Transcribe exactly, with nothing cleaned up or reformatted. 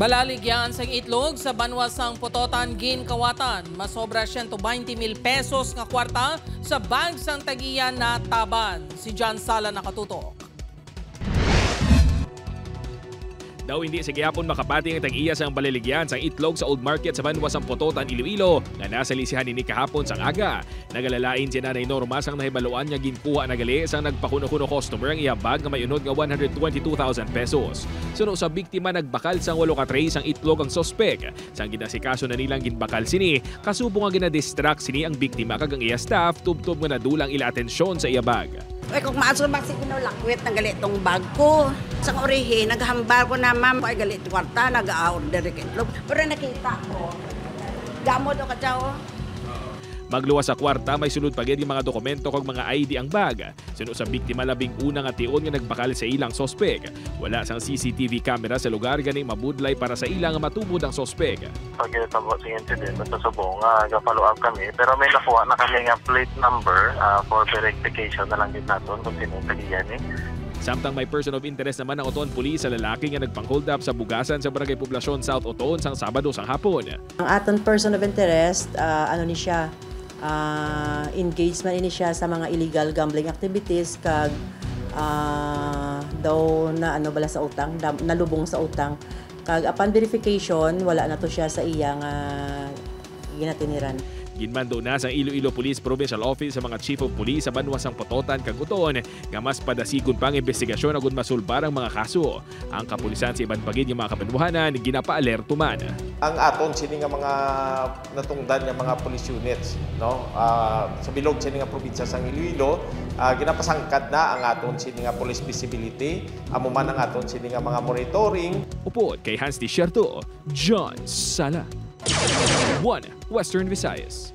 Balaligyan sang itlog sa banwa sang Pototan ginkawatan. Masobra siyento baynte mil pesos nga kwarta sa bag sang tag-iya nataban. Si John Sala nakatutok. Daw hindi sa gihapon makapati ang tag-iya sang balaligyan sang itlog sa Old Market sa banwa sang Pototan, Iloilo, nga nasalisihan ini kahapon sang aga. Nagalalain si Nanay Norma sang nahibaluan nga ginkuha na gali sang nagpakuno-kuno customer ang iya bag nga may unod nga one hundred twenty-two thousand pesos. Suno sa biktima, nagbakal sang walo ka tray sang itlog ang suspek. Sang ginasikaso na nilang ginbakal sini, kasubong nga ginadistract sini ang biktima kag ang iya staff tubtob nga nadula ang ila atensyon sa iya bag. Ay, kung maaso ba si Ginolakwit na gali tong bag ko? Sang urihi, naghambal ko na, "Ma'am, ay gali kwarta, nag-order ka itlog." Pero nakita ko, damo daw ka tao. Magluwas sa kwarta, may sulod pa gid nga mga dokumento kag mga I D ang bag. Suno sa biktima, labing una nga tion nga nagbakal sa ilang suspek. Wala sang C C T V camera sa lugar, gani mabudlay para sa ila nga matubod ang suspek. Pagkatabo sa incident, sa subong nga ga-follow up kami, pero may nakuha na kami nga plate number, ah, for verification na lang gid naton kung sino ang tag-iya ni. Samtang may person of interest naman ang Oton Police sa lalaki nga nagpang-hold up sa bugasan sa Barangay Poblacion South, Oton, sang Sabado sang hapon. Ang aton person of interest, ah, ano ni siya, ah, engaged man ini siya sa mga illegal gambling activities kag, ah, daw na ano bala sa utang, dam-, nalubong sa utang. Kag upon verification, wala na to siya sa iya nga ginatiniran. Ginmando na sang Iloilo Police Provincial Office sa mga Chief of Police sa banwa sang Pototan kag Oton nga mas padasigon pa ang imbestigasyon agud masulbar ang mga kaso. Ang kapulisan sa iban pa gid nga mga kabanwahanan ginapaalerto man. Ang aton sini nga mga natungdan nga mga police units, no? Ah, sa bilog sini nga probinsya sang Iloilo, ah, ginapasangkad na ang aton sini nga police visibility, amo man ang aton sini nga mga monitoring. Upod kay Hans Desierto, John Sala, One Western Visayas.